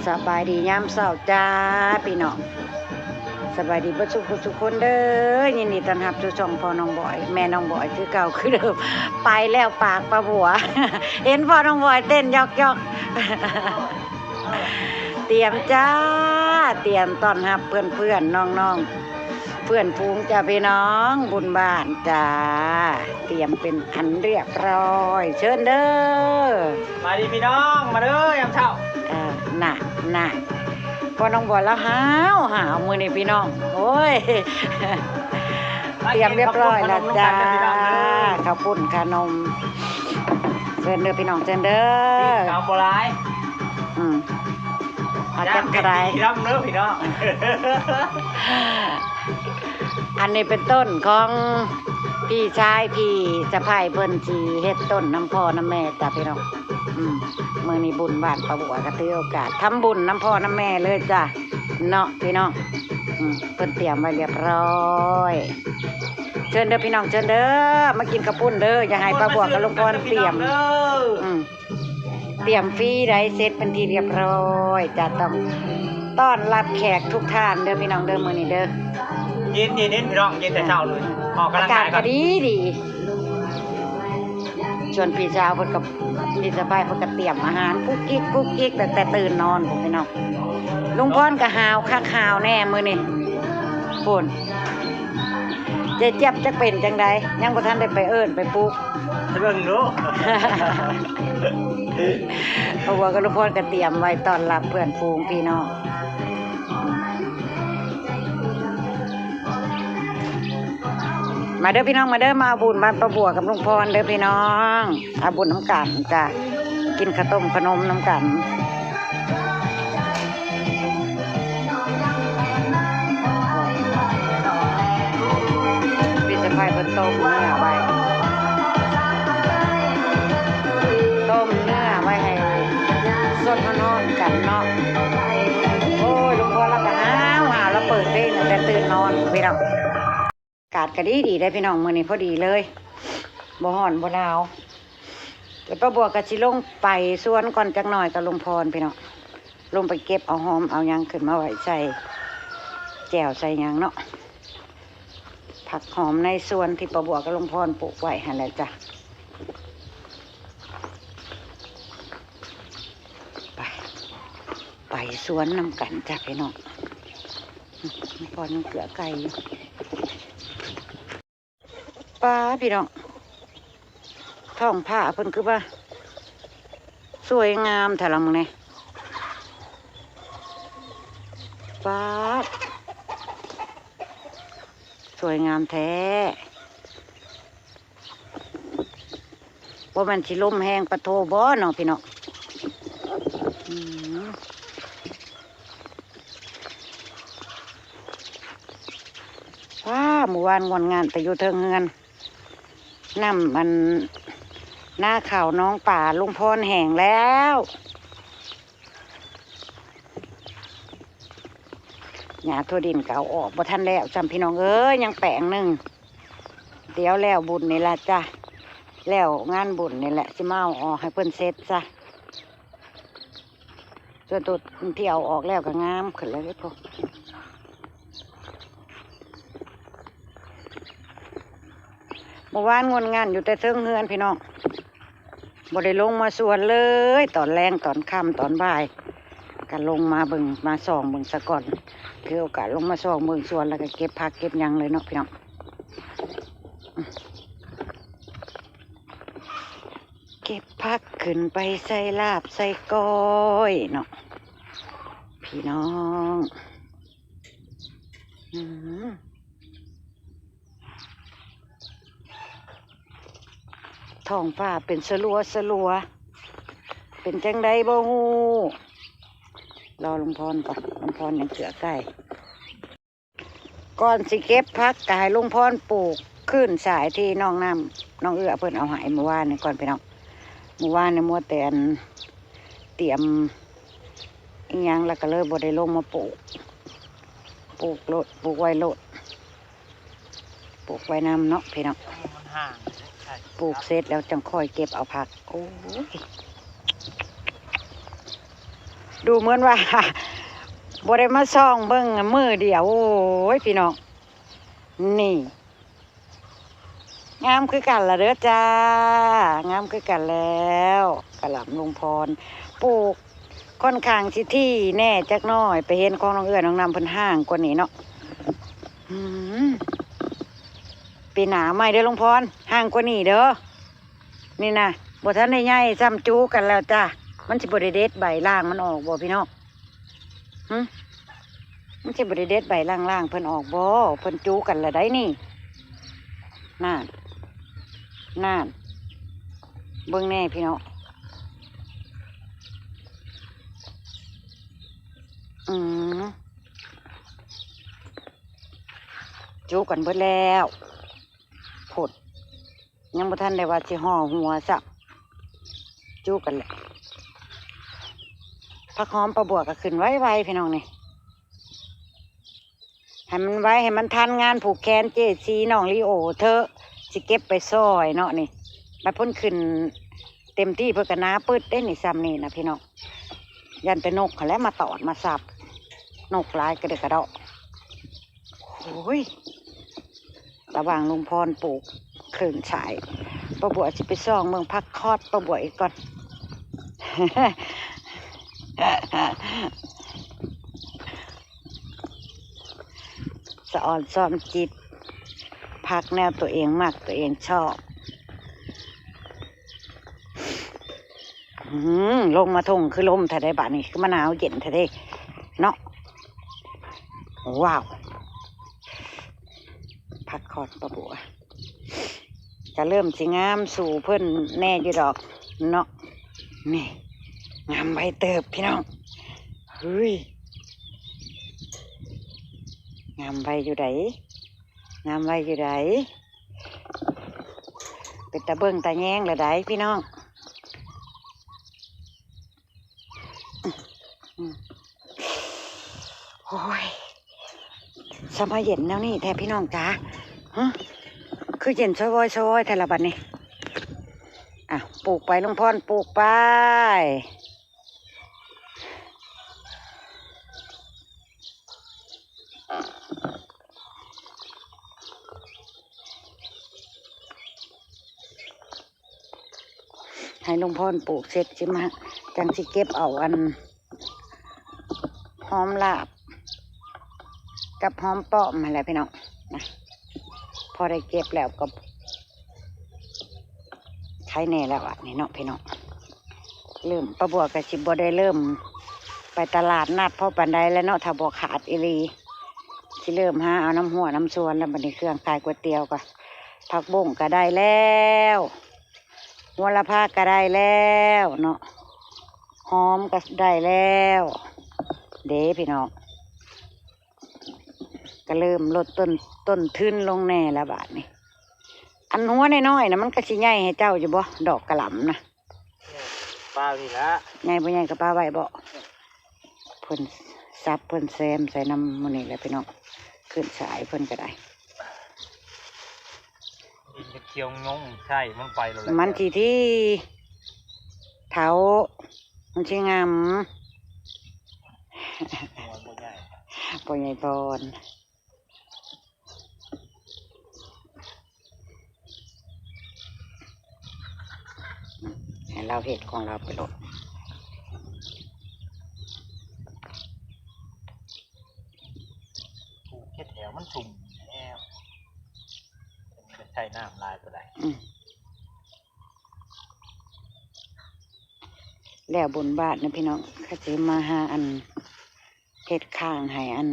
ສະບາຍດີຍາມເຊົ້າຈ້າພີ່ນ້ອງ ສະບາຍດີເບິດສູ່ຜູ້ສູ່ຄົນເດີ້ ຍິນດີຕ້ອນຮັບສູ່ຊ່ອງພໍ່ນ້ອງບອຍ ແມ່ນ້ອງບອຍຄືເກົ່າຄືເດີມ ໄປແລ້ວປາກປາບົວ ເຫັນພໍ່ນ້ອງບອຍເຕັ້ນຢອກໆ ຕຽມຈ້າ ຕຽມຕ້ອນຮັບເພື່ອນໆ ນ້ອງໆ ເພື່ອນຝູງຈ້າພີ່ນ້ອງ ບຸນບ້ານຈ້າ ຕຽມເປັນອັນຮຽບຮ້ອຍ ເຊີນເດີ້. ສະບາຍດີພີ່ນ້ອງ ມາເດີ້ຍາມເຊົ້າ ເອີ ນະ ນະ ພໍ່ນ້ອງບອຍລາວຫ້າວໆ ມື້ນີ້ພີ່ນ້ອງ ໂອ້ຍ ຕຽມຮຽບຮ້ອຍແລ້ວຈ້າ ເຂົ້າປຸ້ນຂະໜົມ ເຊີນເດີ້ພີ່ນ້ອງ ເຊີນເດີ້ ເຂົ້າບໍ່ຫຼາຍ ອືມ ເອົາຈັກກະໄດ້ ດຳເດີ້ພີ່ນ້ອງ ອັນນີ້ເປັນຕົ້ນຂອງພີ່ຊາຍ ພີ່ສະໃພ້ເພິ່ນຊິເຮັດຕົ້ນນຳພໍ່ນຳແມ່ຈ້າພີ່ນ້ອງ ອືມ ມື້ນີ້ບຸນບ້ານປາບົວ ກະຖືໂອກາດທຳບຸນນຳພໍ່ນຳແມ່ເລີຍຈ້າ ເນາະພີ່ນ້ອງ ອືມ ເພິ່ນຕຽມໄວ້ຮຽບຮ້ອຍ ເຊີນເດີ້ພີ່ນ້ອງ ເຊີນເດີ້ ມາກິນເຂົ້າປຸ້ນເດີ້ ຢ່າໃຫ້ປາບົວກັບລຸງພອນຕຽມ ອືມ ຕຽມຟຣີໄດ້ ເສັດເປັນທີ່ຮຽບຮ້ອຍ ຈະຕ້ອງຕ້ອນຮັບແຂກທຸກທ່ານເດີ້ພີ່ນ້ອງເດີ້ ມື້ນີ້ເດີ້ ເຢັນໆ ພີ່ນ້ອງ ເຢັນແຕ່ເຊົ້າເລີຍ ອອກກຳລັງກາຍກ່ອນ ອາກາດກໍດີໆ ສ່ວນພີ່ສາວເພິ່ນກໍ ພີ່ສະໃພ້ເພິ່ນກໍຕຽມອາຫານກຸກກິກກຸກກິກ ຕັ້ງແຕ່ຕື່ນນອນພຸ້ນພີ່ນ້ອງ ລຸງພອນກໍຫາວຄັກຫາວແນ່ມື້ນີ້ ພຸ້ນ ເຈເຈັບຈັກເປັນຈັ່ງໃດ ຍັງບໍ່ທັນໄດ້ໄປເອີ້ນໄປປຸກ ໄປເບິ່ງດູ ເພາະວ່າລຸງພອນກໍຕຽມໄວ້ຕ້ອນຮັບເພື່ອນຝູງພີ່ນ້ອງ ມາເດີ້ພີ່ນ້ອງ ມາເດີ້ ມາເອົາບຸນບ້ານປາບົວກັບລຸງພອນເດີ້ພີ່ນ້ອງ ເອົາບຸນນຳກັນຈ້າ ກິນເຂົ້າຕົ້ມຂະໜົມນຳກັນ ພີ່ສະໃພ້ເພິ່ນຕົ້ມເນື້ອໄວ້ ຕົ້ມເນື້ອໄວ້ໃຫ້ສົດຮ້ອນໆ ກັນເນາະ ໂອ້ຍ ລຸງພອນລາວກໍຫາວໆ ລາວເປີດເພງຕັ້ງແຕ່ຕື່ນນອນ ພີ່ນ້ອງ ອາກາດກໍດີໆ ເດ້ພີ່ນ້ອງ ມື້ນີ້ພໍດີເລີຍ ບໍ່ຮ້ອນບໍ່ໜາວ ແລ້ວປ້າບົວກໍຊິລົງໄປສວນກ່ອນຈັກໜ່ອຍກັບລຸງພອນພີ່ນ້ອງ ລົງໄປເກັບເອົາຫອມເອົາຫຍັງຂຶ້ນມາໄວ້ໃສ່ແຈ່ວໃສ່ຫຍັງເນາະ ຜັກຫອມໃນສວນທີ່ປ້າບົວກັບລຸງພອນປູກໄວ້ຫັ້ນແຫຼະຈ້າ ໄປ ໄປສວນນຳກັນຈ້າພີ່ນ້ອງ ອືມ ພໍ່ຍັງເກືອໄກ່ຢູ່ ປ້າພີ່ນ້ອງ ທ້ອງຟ້າເພິ່ນຄືວ່າສວຍງາມແທ້ລະມື້ນີ້ ປ້າດ ສວຍງາມແທ້. ບໍ່ແມ່ນຊິລົມແຮງປະໂທບໍ່ເນາະພີ່ນ້ອງ ອືມ ວ້າ ມື້ວານງວນງານແຕ່ຢູ່ເທິງເຮືອນ ນ້ຳອັນ ນາເຂົ້າໜອງປາລຸງພອນແຫ້ງແລ້ວ. ຫຍ້າທົ່ວດິນກໍເອົາອອກບໍ່ທັນແລ້ວຊ້ຳ ພີ່ນ້ອງເອີຍ ຍັງແປງໜຶ່ງ ດຽວແລ້ວບຸນນີ້ລະຈ້າ ແລ້ວງານບຸນນີ້ແຫຼະ ຊິມາເອົາອອກໃຫ້ເພິ່ນເສັດຊະ ສ່ວນໂຕທີ່ເອົາອອກແລ້ວກໍງາມຂຶ້ນແລ້ວເດ້ ມື້ວານງວນງານຢູ່ແຕ່ເທິງເຮືອນພີ່ນ້ອງ ບໍ່ໄດ້ລົງມາສວນເລີຍ ຕອນແລງ ຕອນຄ່ຳ ຕອນບ່າຍ ກໍລົງມາເບິ່ງ ມາສ່ອງເບິ່ງສາກ່ອນ ຖືໂອກາດລົງມາສ່ອງເບິ່ງສວນ ແລ້ວກໍເກັບຜັກເກັບຫຍັງເລີຍເນາະພີ່ນ້ອງ ເກັບຜັກຂຶ້ນໄປໃສ່ລາບໃສ່ກ້ອຍເນາະ ພີ່ນ້ອງ ອືມ ທ້ອງຟ້າເປັນສະຫຼົວໆ ເປັນຈັ່ງໃດບໍ່ຮູ້ ລໍລຸງພອນກ່ອນ ລຸງພອນຍັງເກືອໄກ່ ກ່ອນຊິເກັບຜັກກໍໃຫ້ລຸງພອນປູກຄືນສາຍທີ່ນ້ອງນ້ຳ ນ້ອງເອື້ອເພິ່ນເອົາໃຫ້ມື້ວານນີ້ກ່ອນພີ່ນ້ອງ ມື້ວານນີ້ມົວແຕ່ອັນ ຕຽມອີ່ຫຍັງ ແລ້ວກໍເລີຍບໍ່ໄດ້ລົງມາປູກ ປູກໂລດ ປູກໄວ້ໂລດ ປູກໄວ້ນຳເນາະພີ່ນ້ອງ ມັນຫ່າງ ປູກເສັດແລ້ວຈັ່ງຄ່ອຍເກັບເອົາຜັກ ໂອ້ຍ ดูเหมือนว่า บ่ได้มาส่องเบิ่งมื้อเดียว โอ้ย พี่น้อง นี่ งามคือกันล่ะเด้อจ้า งามคือกันแล้ว กะหล่ำลุงพรปลูกค่อนข้างสิถี่แน่จักหน่อย ไปเห็นของน้องเอื้อน้องนำเพิ่นห่างกว่านี้เนาะ อืม ปีหน้าใหม่เด้อลุงพร ห่างกว่านี้เด้อ นี่นะ บ่ทันได้ใหญ่ซ้ำ จูกันแล้วจ้า มันสิบ่ได้เด็ดใบล่างมันออกบ่พี่น้อง หึ มันสิบ่ได้เด็ดใบล่างๆเพิ่นออกบ่ เพิ่นจูกันแล้วได๋นี่ นั่น นั่น เบิ่งแน่พี่น้อง อืม จูกันเบิดแล้ว พุ้น ยังบ่ทันได้ว่าสิห่อหัวซ้ำ จูกันแหละ ผักหอมป้าบัวก็ขึ้นไวๆ พี่น้องนี่ ให้มันไว ให้มันทันงานผูกแขนเจซีน้องลีโอเถาะ สิเก็บไปซอยเนาะนี่ บัดเพิ่นขึ้นเต็มที่เพิ่นก็หนาปึดเด้นี่ ซ้ำนี่นะพี่น้อง ย่านแต่นกหั้นแหละมาตอดมาสับ นกหลายกระเดะกระเดาะ โอ้ย ระหว่างลุงพรปลูกเครื่องใช้ ป้าบัวสิไปส่องเบิ่งผักคอดป้าบัวอีกก่อน สะออนซ่อมจิต ผักแนวตัวเองมัก ตัวเองชอบ อืม ลงมาทุ่งคือลมแท้เด้ บาดนี้คือมาหนาวเย็นแท้เด้เนาะ ว้าว ผักคอดป้าบัว ก็เริ่มสิงามสู่เพิ่นแน่อยู่ดอกเนาะ นี่ งามไวเติบพี่น้อง เฮ้ย งามไวอยู่ได๋ งามไวอยู่ได๋ เป็นตาเบิ่งตาแยงแล้วได๋พี่น้อง อืม โอ้ย สะมาเย็นแนวนี้แท้พี่น้องจ๋า ฮะ คือเย็นสะวอยสะวอยแท้ละบัดนี้ อ่ะ ปลูกไปลุงพร ปลูกไป ให้ลุงพรปลูกเสร็จสิมา จั่งสิเก็บเอาอัน หอมลาบ กับหอมป้อมหั่นแหละพี่น้อง นะ พอได้เก็บแล้วก็ ไคแน่แล้วอะนี่เนาะพี่น้อง เริ่ม ป้าบัวก็สิบ่ได้เริ่มไปตลาดนัดพอปานใดแล้วเนาะ ถ้าบ่ขาดอีหลี สิเริ่มหาเอานำฮั้วนำสวนแล้ว บัดนี้เครื่องขายก๋วยเตี๋ยวก็ ผักบุ้งก็ได้แล้ว หัวละพาก็ได้แล้วเนาะ หอมก็ได้แล้ว เด้พี่น้อง ก็เริ่มลดต้น ต้นทุนลงแน่แล้วบาดนี้ อันหัวน้อยๆน่ะ มันก็สิใหญ่ให้เจ้าอยู่บ่ ดอกกะหล่ำนะ ปานี่ละ ใหญ่บ่ใหญ่ก็ปาไว้บ่ เพิ่นสับเพิ่นแซมใส่นำมื้อนี้แหละพี่น้อง ขึ้นสายเพิ่นก็ได้ ดินจะเขียวยงใช่มันไปแล้วแหละ มันสิที่เฒ่า มันสิงาม หัวบ่ใหญ่ บ่ใหญ่พร ให้ลาวเฮ็ดของลาวไปโลด ปลูกแค่แถวมันชุ่มแล้ว มันใช้น้ำหลายปานใด อืม แล้วบุญบ้านนะพี่น้อง เขาสิมาหาอัน เฮ็ดข้างให้อัน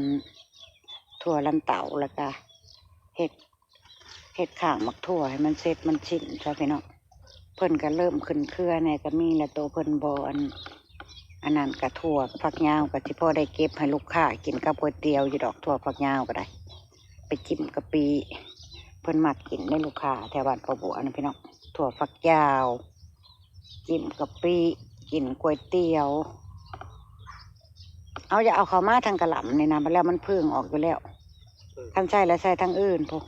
ถั่วลันเตา แล้วก็เฮ็ด เฮ็ดข้างหมากถั่วให้มันเสร็จมันสิ้นซะพี่น้อง เพิ่นก็เริ่มขึ้นเครือแหน่ก็มีแล้ว โตเพิ่นบ่อัน อันนั้นก็ถั่วฝักยาวก็สิพอได้เก็บให้ลูกค้ากินกับก๋วยเตี๋ยวอยู่ดอก ถั่วฝักยาวก็ได้ ไปจิ้มกะปิ เพิ่นมักกินเด้ลูกค้าแถวบ้านป้าบัวนะพี่น้อง ถั่วฝักยาว จิ้มกะปิ กินก๋วยเตี๋ยว เอา อย่าเอาเข้ามาทางกะหล่ำนี่นะ บัดแล้วมันผึ้งออกอยู่แล้ว คันใส่แล้วใส่ทางอื่นพุ้น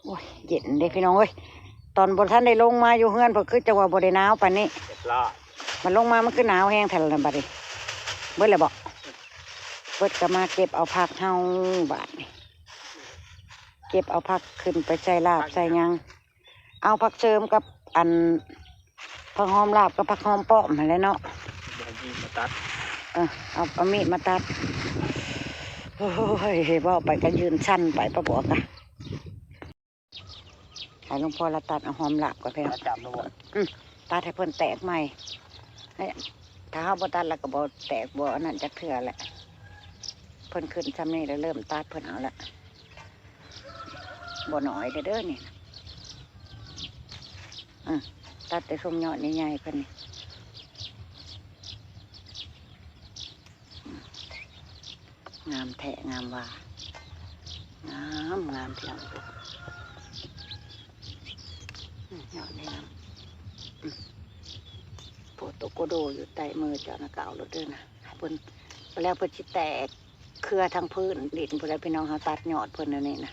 โอ้ย เย็นเด้พี่น้องเอ้ย ตอนบ่ทันได้ลงมาอยู่เฮือนพุ้น คือจังว่าบ่ได้หนาวปานนี้ เรียบร้อย มันลงมามันคือหนาวแฮงแท้ละบัดนี้ ເບິດແລ້ວບໍ່? ເບິດກໍມາເກັບເອົາຜັກເຮົາບາດນີ້ ເກັບເອົາຜັກຂຶ້ນໄປໃສ່ລາບໃສ່ຫຍັງ ເອົາຜັກເສີມກັບອັນ ຜັກຫອມລາບກັບຜັກຫອມປ້ອມຫັ້ນແຫຼະເນາະ ເອົາມີດມາຕັດ ເອີ ເອົາ ເອົາມີດມາຕັດ. ໂອ້ຍ ເວົ້າໄປກໍຢືນສັ່ນໄປ ປາບວກກະ ໃຫ້ຫຼວງພໍ່ລາວຕັດເອົາຫອມລາບກ່ອນ ພີ່ນ້ອງ ຕັດໃຫ້ເພິ່ນແຕກໃໝ່. ຖ້າເຮົາບໍ່ຕັດລະກໍບໍ່ແຕກ ບໍ່ອັນນັ້ນຈັກເທື່ອແຫຼະ. ເພິ່ນຂຶ້ນຊ່ຳນີ້ລະເລີ່ມຕັດເພິ່ນເອົາລະ ບໍ່ໜ້ອຍເດີ້ນີ້. ອື ຕັດແຕ່ຊຸມຍອດໃຫຍ່ໆເພິ່ນນີ້. ງາມແທ້ງາມວ່າ ງາມ ງາມພີ່ນ້ອງ. ອື ຍອດນີ້ງາມ. ອື ໂພດໂຕໂກໂດຢູ່ໃຕ້ມືເຈົ້ານະ ກໍເອົາໂລດເດີ້ນະ. ເພິ່ນ ແລ້ວເພິ່ນຊິແຕກເຄືອທາງພື້ນດິນພຸ້ນແຫຼະ ພີ່ນ້ອງ. ເຮົາຕັດຍອດເພິ່ນແນວນີ້ນະ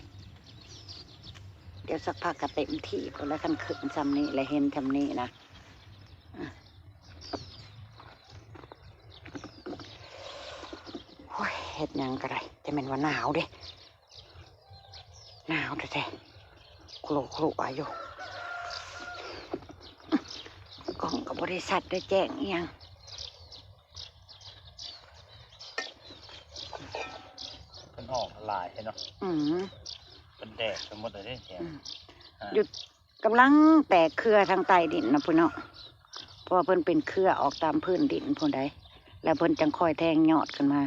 ດຽວສັກພັກກໍເຕັມທີ່ພຸ້ນແຫຼະ ຄັນຂຶ້ນຊ່ຳນີ້ແລະ ເຫັນຊ່ຳນີ້ນະ. ໂອ້ຍ ເຮັດຫຍັງກໍໄດ້ ຈະແມ່ນວ່າໜາວເດ້ ໜາວແທ້ໆ ໂຄລະໆຢູ່ ກ້ອງກໍບໍ່ໄດ້ຊັດໄດ້ແຈ້ງອີ່ຫຍັງ. ເພິ່ນອອກຫຼາຍເນາະ ອື ເພິ່ນແຕກໄປໝົດແລ້ວເດ້ ອື ຢູ່ ກຳລັງແຕກເຄືອທາງໃຕ້ດິນນະພຸ້ນເນາະ ເພາະວ່າເພິ່ນເປັນເຄືອອອກຕາມພື້ນດິນພຸ້ນໃດ໋ ແລ້ວເພິ່ນຈັ່ງຄ່ອຍແທງຍອດຂຶ້ນມາ.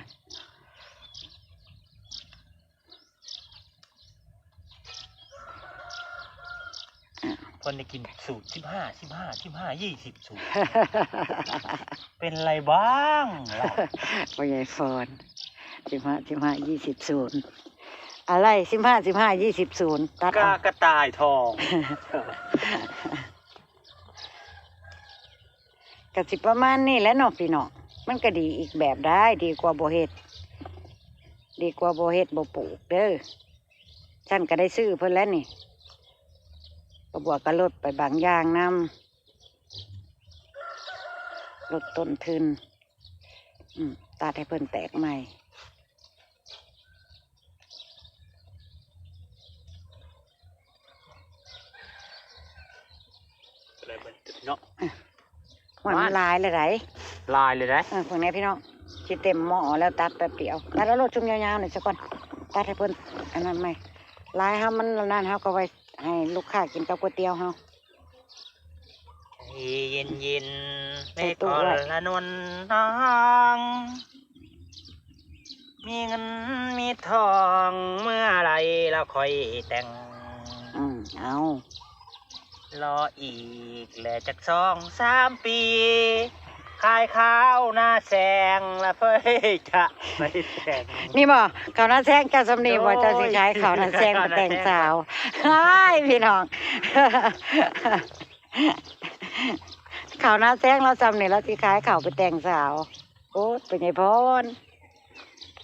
ເພິ່ນໄດ້ກິນສູດສິບຫ້າ ສິບຫ້າ ສິບຫ້າ ຍີ່ສິບສູດ ເປັນໄລບ້າງລະ ພໍ່ໃຫຍ່ຟອນ ສິບຫ້າ ສິບຫ້າ ຍີ່ສິບສູດ ອາໄລ ສິບຫ້າ ສິບຫ້າ ຍີ່ສິບສູດ ຕັດເອົາ ກາກະຕ່າຍທອງ. ກະຊິປະມານນີ້ແຫຼະເນາະພີ່ນ້ອງ ມັນກະດີອີກແບບໄດ໋ ດີກວ່າບໍ່ເຮັດ ດີກວ່າບໍ່ເຮັດບໍ່ປູກເດີ້. ຊັ້ນກະໄດ້ຊື້ເພິ່ນແລ້ວນີ້ ປາບວກກະລົດໄປບາງຢ່າງນຳ ລົດຕົ້ນທຶນ. ອື ຕັດໃຫ້ເພິ່ນແຕກໃໝ່ ເນາະ ມັນຫຼາຍແລ້ວໃດ໋ ຫຼາຍແລ້ວໃດ໋. ເອີ ເບິ່ງແດ່ພີ່ນ້ອງ ຊິເຕັມໝໍ້ແລ້ວ ຕັດແປັບດຽວ ຕັດເອົາໂລດຊຸມຍາວໆນີ້ຊະກ່ອນ ຕັດໃຫ້ເພິ່ນອັນນັ້ນໃໝ່ ຫຼາຍເຮົາມັນນັ້ນ ເຮົາກໍໄວ້ໃຫ້ລູກຄ້າກິນກັບກ໋ວຍຕຽວເຮົາ. ໃຈເຢັນໆ ແມ່ກໍລະນົນນ້ອງ ມີເງິນມີທອງເມື່ອໃດລະຄ່ອຍແຕ່ງ ອື ເອົາ ລໍອີກແລະຈັກສອງສາມປີ ຂາຍເຂົ້ານາແຊງລະເພີຍຈະໄປແຕ່ງ. ນີ້ບໍ່ ເຂົ້ານາແຊງເຈົ້າຊ່ຳນີ້ບໍ່? ໂດຍ ເຈົ້າຊິຂາຍເຂົ້ານາແຊງໄປແຕ່ງສາວ. ເຂົ້ານາແຊງ ອ້າຍ ພີ່ນ້ອງ ເຂົ້ານາແຊງລາວຊ່ຳນີ້ ລາວຊິຂາຍເຂົ້າໄປແຕ່ງສາວ. ໂອ້ຍ ເປັນໃຫຍ່ພອນ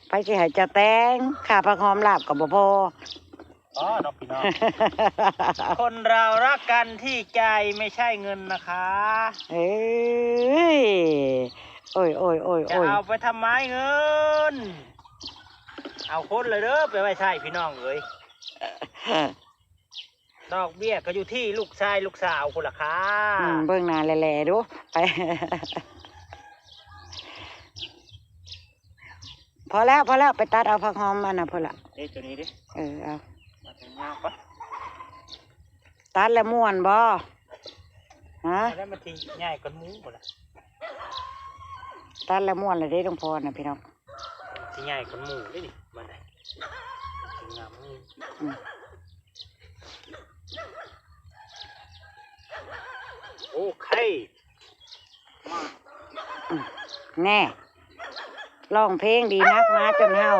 ໃຜຊິໃຫ້ເຈົ້າແຕ່ງ ຄ່າຜັກຫອມລາບກໍບໍ່ພໍ. ອໍ ເນາະພີ່ນ້ອງ ຄົນເຮົາຮັກກັນທີ່ໃຈ ໄມ່ໃຊ່ເງິນນະຄະ. ເອີຍ ໂອ້ຍໆໆໆ ຈະເອົາໄປທຳໄມເງິນ ເອົາຄົນລະເດີໄປໄວ້ໃຊ້ ພີ່ນ້ອງເອີຍ. ດອກເບ້ຍກໍຢູ່ທີ່ລູກຊາຍລູກສາວພຸ້ນລະຄ່າ. ອືມ ເບິ່ງໜ້າແຫຼໆດູ ໄປ ພໍແລ້ວ ພໍແລ້ວ ໄປຕັດເອົາຜັກຫອມອັນນັ້ນພຸ້ນລະ. ເດ້ ຕົວນີ້ເດ້. ເອີ ເອົາ ຕັດແລ້ວມ່ວນບໍ່? ຮະ? ແລ້ວມັນຊິໃຫຍ່ກວ່າໝູ່ພຸ້ນລະ. ຕັດແລ້ວມ່ວນລະເດ້ ຫຼວງພໍ່ນະ ພີ່ນ້ອງ. ຊິໃຫຍ່ກວ່າໝູ່ເດ້ນີ້ ມັນໄດ້ ຊິງາມ. ອືມ ໂອເຄ ມາ ອືມ ແນ່ ຮ້ອງເພງດີນັກ ໝາຈົນເຫົ່າ.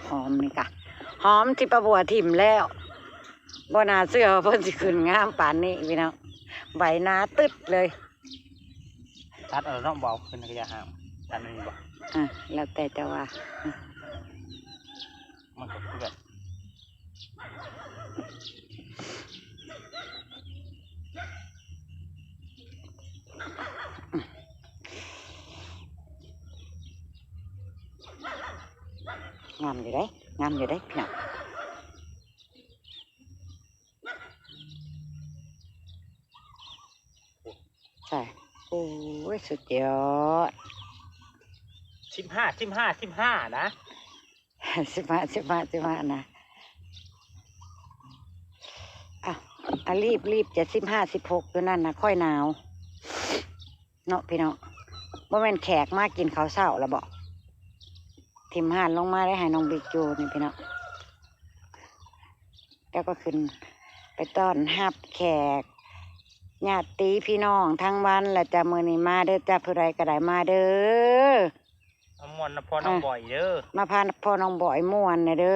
ຫອມນີ້ກະ ຫອມທີ່ປ້າບົວຖິ້ມແລ້ວ ບໍ່ໜ້າເຊື່ອວ່າເພິ່ນຊິຂຶ້ນງາມປານນີ້ພີ່ນ້ອງ ໃບໜາຕຶດເລີຍ. ຕັດເອົາເນາະ ບໍ່ເອົາຂຶ້ນກະຢ່າຫ້າມ ຕັດແນວນີ້ບໍ່? ອາ ແລ້ວແຕ່ເຈົ້າວ່າ ອາ ມັນກະຄືແບບ ງາມຢູ່ເດ້ ງາມຢູ່ເດ້ພີ່ນ້ອງ. ໃສ່ ໂອ້ຍ ສຸດຍອດ ສິບຫ້າ ສິບຫ້າ ສິບຫ້ານະ ສິບຫ້າ ສິບຫ້າ ສິບຫ້ານະ. ອ່ະ ອ່ະ ລີບ ລີບ ຈະສິບຫ້າ ສິບຫົກຢູ່ນັ້ນນະ ຂ້ອຍໜາວເນາະພີ່ນ້ອງ. ບໍ່ແມ່ນແຂກມາກິນເຂົ້າເຊົ້າລະບໍ? ຖິ້ມຮ້ານລົງມາໄດ້ໃຫ້ນ້ອງບິກຢູ່ນີ້ພີ່ນ້ອງ. ແລ້ວກໍຂຶ້ນໄປຕ້ອນຮັບແຂກ ຍາດຕິພີ່ນ້ອງທັງວັນລະຈ້າ. ມື້ນີ້ມາເດີຈ້າ ຜູ້ໃດກໍໄດ້ມາເດີ ມາມ່ວນນຳພໍ່ນ້ອງ ອ່ະ ບອຍເດີ ມາພາພໍ່ນ້ອງບອຍມ່ວນແດ່ເດີ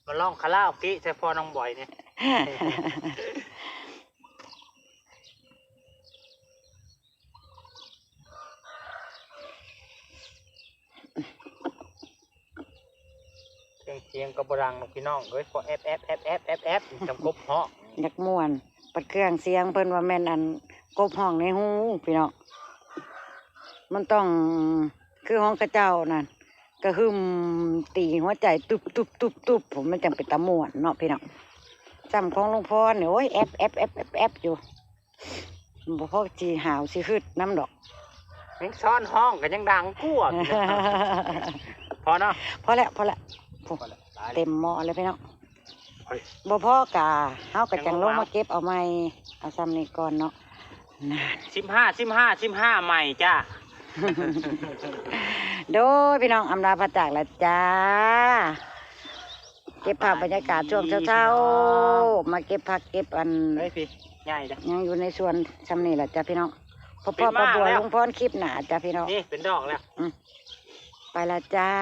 ມາຮ້ອງຄາຣາໂອເກະໃສ່ພໍ່ນ້ອງບອຍນີ້. ເຄື່ອງສຽງກໍບໍ່ດັງດອກພີ່ນ້ອງເອີຍ ພໍແອບໆໆໆໆ ຈຳກົບຮ້ອງ ຢາກມ່ວນ. ບັດເຄື່ອງສຽງເພິ່ນວ່າແມ່ນອັນກົບຮ້ອງໃນຫູພີ່ນ້ອງ. ມັນຕ້ອງຄືຂອງເຂົາເຈົ້ານັ້ນ ກະຫຶ່ມຕີຫົວໃຈຕຸບໆໆໆ ມັນຈັ່ງເປັນຕາມ່ວນເນາະພີ່ນ້ອງ. ສ່ຳຂອງລຸງພອນນີ້ ໂອ້ຍ ແອບໆໆໆຢູ່. ບໍ່ພໍຊິຫາວຊິຮຶດນຳດອກ ແມ່ງຊ້ອນຮ້ອງກໍຍັງດັງກວ່າ ພໍເນາະ ພໍແລ້ວ ພໍແລ້ວ ໂອ້ ພໍແລ້ວ ເຕັມໝໍ້ແລ້ວພີ່ນ້ອງ. ບໍ່ພໍກະເຮົາກໍຈັ່ງລົງມາເກັບເອົາໃໝ່ ເອົາສ່ຳນີ້ກ່ອນເນາະ. ສິບຫ້າ ສິບຫ້າ ສິບຫ້າໃໝ່ຈ້າ. ໂດຍ ພີ່ນ້ອງ ອຳລາພາຈາກແລ້ວຈ້າ. ເກັບພາບບັນຍາກາດຊ່ວງເຊົ້າໆ ມາເກັບຜັກເກັບອັນ ເອີຍ ພີ່ ໃຫຍ່ເດ້ ຍັງຢູ່ໃນສວນຊ່ຳນີ້ລະຈ້າພີ່ນ້ອງ. ພໍພໍປ້າບົວ ລຸງພອນ ຄລິບໜ້າຈ້າພີ່ນ້ອງ. ນີ້ເປັນດອກແລ້ວ ອືມ ໄປລະຈ້າ.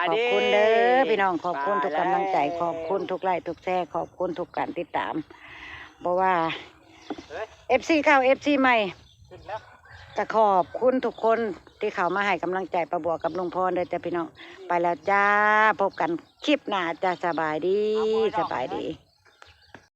ຂອບຄຸນເດີພີ່ນ້ອງ ຂອບຄຸນທຸກກຳລັງໃຈ ຂອບຄຸນທຸກໄລທຸກແຊ ຂອບຄຸນທຸກການຕິດຕາມ ບໍ່ວ່າ ເອັຟຊີ ເກົ່າ ເອັຟຊີ ໃໝ່ ກໍຂອບຄຸນທຸກຄົນທີ່ເຂົ້າມາໃຫ້ກຳລັງໃຈປ້າບົວກັບລຸງພອນເດີຈ້າພີ່ນ້ອງ. ໄປແລ້ວຈ້າ ພົບກັນຄລິບໜ້າຈ້າ. ສະບາຍດີ ສະບາຍດີ.